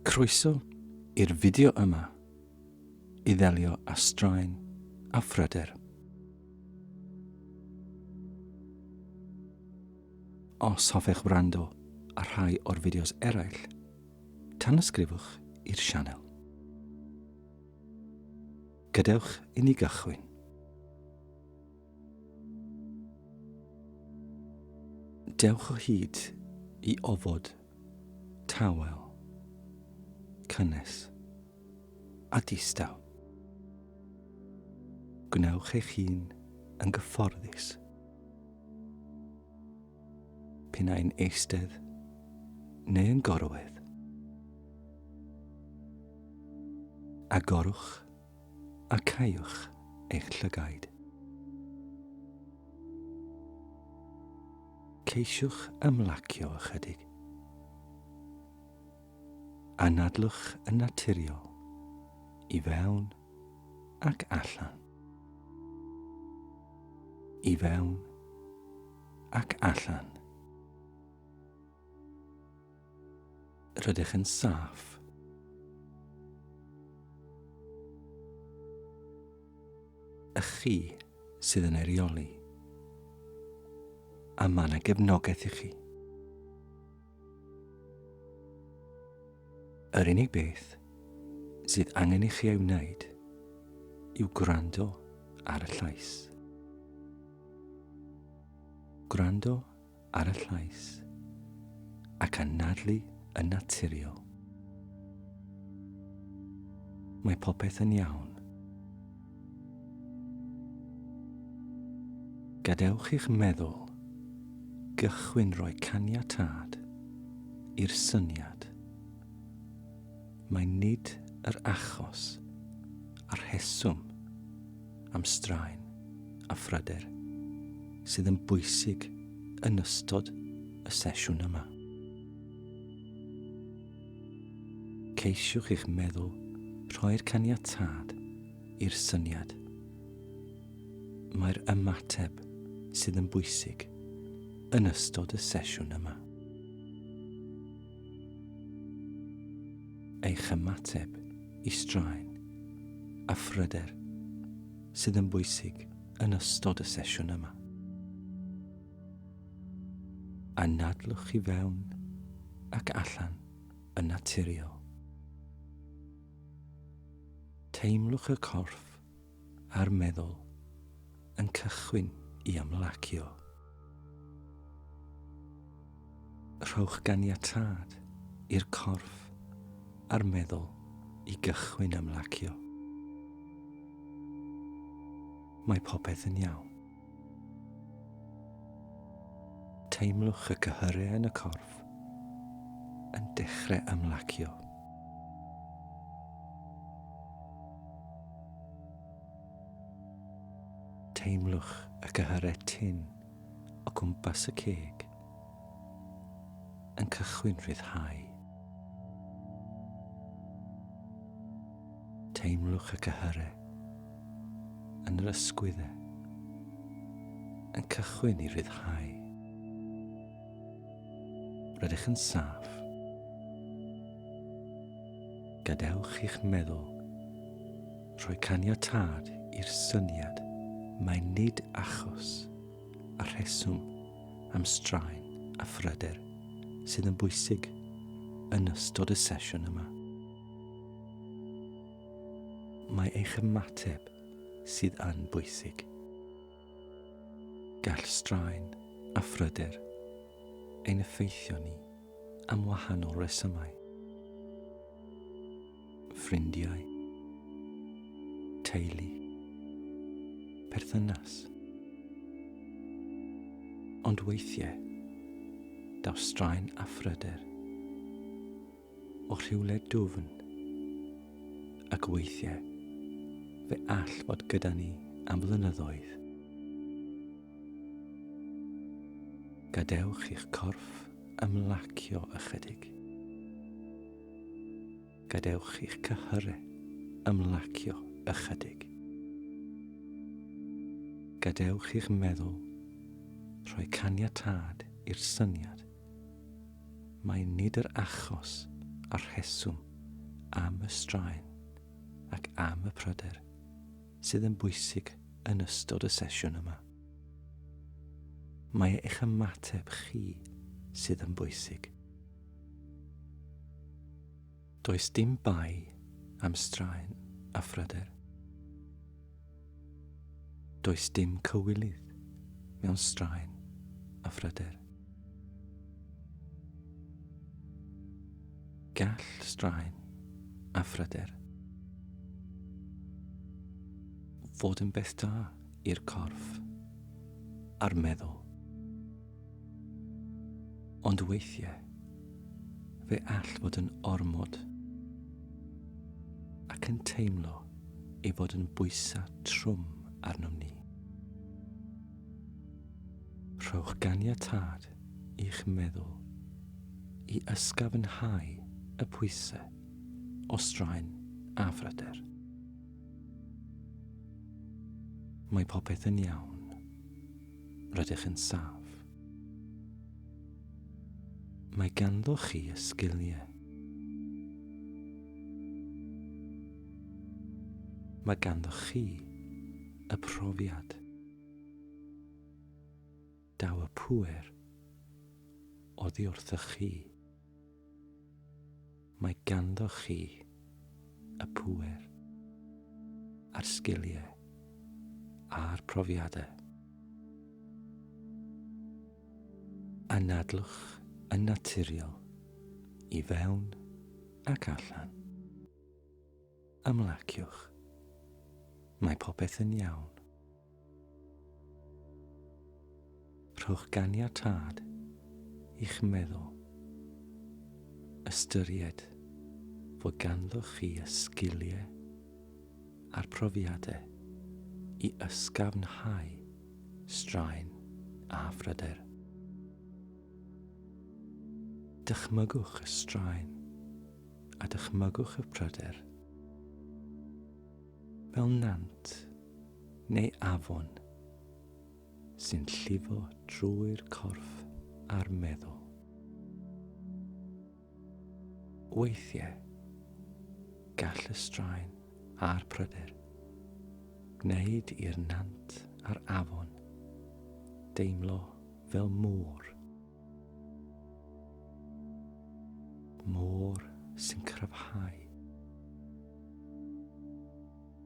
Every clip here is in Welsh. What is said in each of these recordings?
Croeso i'r fideo yma i ddelio â straen a phryder. Os hoffech wrando ar rhai o'r fideos eraill, tanysgrifwch i'r sianel. Gadewch i ni gychwyn. Dewch o hyd i ofod tawel, cynnes a distaw. Gwnewch eich hun yn gyfforddus. P'un ai'n eistedd neu yn gorwedd. Agorwch a caewch eich llygaid. Ceisiwch ymlacio ychydig. Anadlwch yn naturiol i fewn ac allan. I fewn ac allan. Rydych yn saff. Y chi sydd yn ei reoli. A mae yna gefnogaeth i chi. Yr unig beth sydd angen i chi ei wneud yw gwrando ar y llais. Gwrando ar y llais ac anadlu yn naturiol. Mae popeth yn iawn. Gadewch i'ch meddwl gychwyn rhoi caniatâd i'r syniad mai nid yr achos a'r rheswm am straen a phryder sydd yn bwysig yn ystod y sesiwn yma. Ceisiwch i'ch meddwl rhoi'r caniatâd i'r syniad. Mae'r ymateb sydd yn bwysig yn ystod y sesiwn yma. Eich ymateb i straen a phryder sydd yn bwysig yn ystod y sesiwn yma. Anadlwch i fewn ac allan yn naturiol. Teimlwch y corff a'r meddwl yn cychwyn i ymlacio. Rhowch ganiatâd i'r corff a'r meddwl i gychwyn ymlacio. Mae popeth yn iawn. Teimlwch y cyhyrau yn y corff yn dechrau ymlacio. Teimlwch y cyhyrau tyn o gwmpas y ceg yn cychwyn rhyddhau. Teimlwch y cyhyrau yn yr ysgwyddau yn cychwyn i ryddhau. Rydych yn saff. Gadewch i'ch meddwl rhoi caniatâd i'r syniad mai nid achos a rheswm am straen a phryder sydd yn bwysig yn ystod y sesiwn yma. Mae eich ymateb sydd yn bwysig. Gall straen a phryder ein effeithio ni am wahanol resymau. Ffrindiau, teulu, perthynas. Ond weithiau, daw straen a phryder o rhywle dwfn, ac weithiau fe all fod gyda ni am flynyddoedd. Gadewch i'ch corff ymlacio ychydig. Gadewch i'ch cyhyrau ymlacio ychydig. Gadewch i'ch meddwl rhoi caniatâd i'r syniad mai nid yr achos a'r rheswm am y straen ac am y pryder sydd yn bwysig yn ystod y sesiwn yma. Mae eich ymateb chi sydd yn bwysig. Does dim bai am straen a phryder. Does dim cywilydd mewn straen a phryder. Gall straen a phryder fod yn beth da i'r corff a'r meddwl. Ond weithiau, fe all fod yn ormod ac yn teimlo ei fod yn bwysau trwm arnom ni. Rhowch ganiatâd i'ch meddwl i ysgafnhau y pwysau o straen a phryder. Mae popeth yn iawn. Rydych yn saff. Mae ganddo chi y sgiliau. Mae ganddo chi y profiad. Daw y pŵer oddi wrthych chi. Mae ganddo chi y pŵer a'r sgiliau a'r profiadau. Anadlwch yn naturiol i fewn ac allan. Ymlaciwch. Mae popeth yn iawn. Rhowch ganiatâd i'ch meddwl ystyried fod ganddoch chi y sgiliau a'r profiadau i ysgafnhau straen a phryder. Dychmygwch y straen a dychmygwch y pryder fel nant neu afon sy'n llifo drwy'r corff a'r meddwl. Weithiau, gall y straen a'r pryder gwneud i'r nant a'r afon deimlo fel môr. Môr sy'n cryfhau.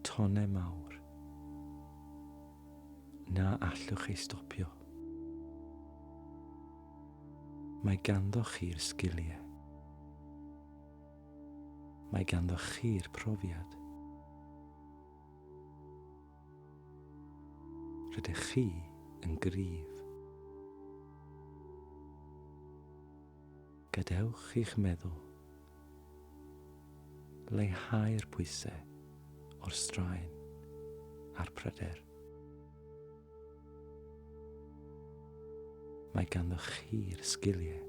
Tonnau mawr na allwch ei stopio. Mae ganddo chi'r sgiliau. Mae ganddo chi'r profiad. Rydych chi yn gryf. Gadewch i'ch meddwl leihau'r pwysau o'r straen a'r pryder. Mae ganddo chi'r sgiliau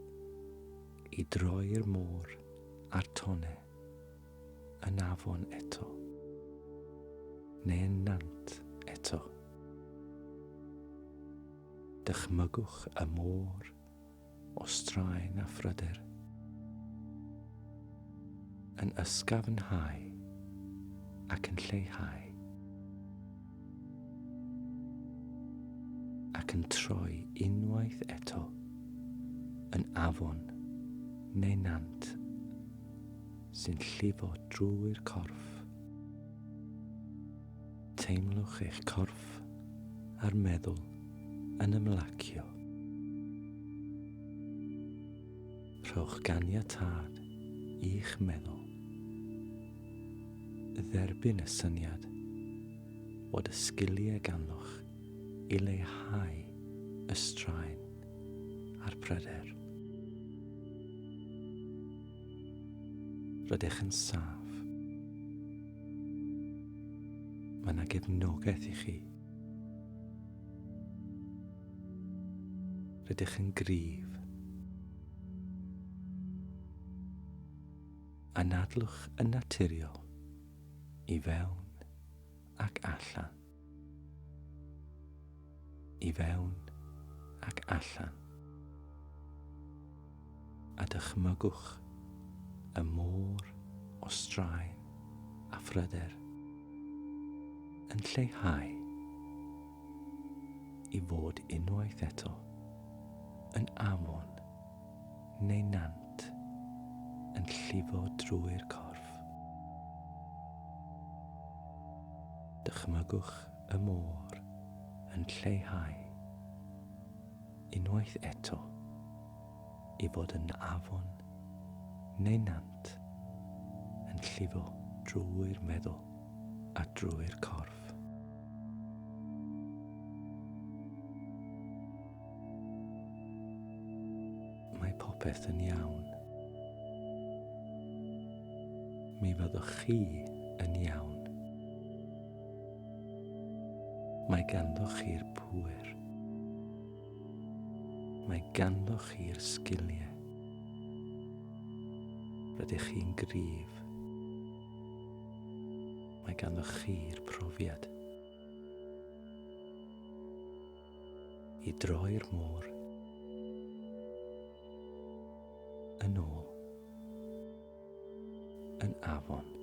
i droi'r môr a'r tonnau yn afon eto, neu yn nant eto. Dychmygwch y môr o straen a phryder yn ysgafnhau ac yn lleihau ac yn troi unwaith eto yn afon neu nant sy'n llifo drwy'r corff. Teimlwch eich corff a'r meddwl yn ymlacio. Rhowch ganiatâd i'ch meddwl dderbyn y syniad bod y sgiliau ganddoch i leihau y straen a'r pryder. Rydych yn saff. Mae yna gefnogaeth i chi. Rydych yn gryf. Anadlwch yn naturiol i fewn ac allan. I fewn ac allan. A dychmygwch y môr o straen a phryder yn lleihau i fod unwaith eto yn afon neu nant yn llifo drwy'r corff. Dychmygwch y môr yn lleihau unwaith eto i fod yn afon neu nant yn llifo drwy'r meddwl a drwy'r corff. Mae popeth yn iawn. Mi fyddwch chi yn iawn. Mae ganddoch chi'r pŵer. Mae ganddoch chi'r sgiliau. Rydych chi'n gryf. Mae ganddoch chi'r profiad. I droi'r môr yn ôl yn afon.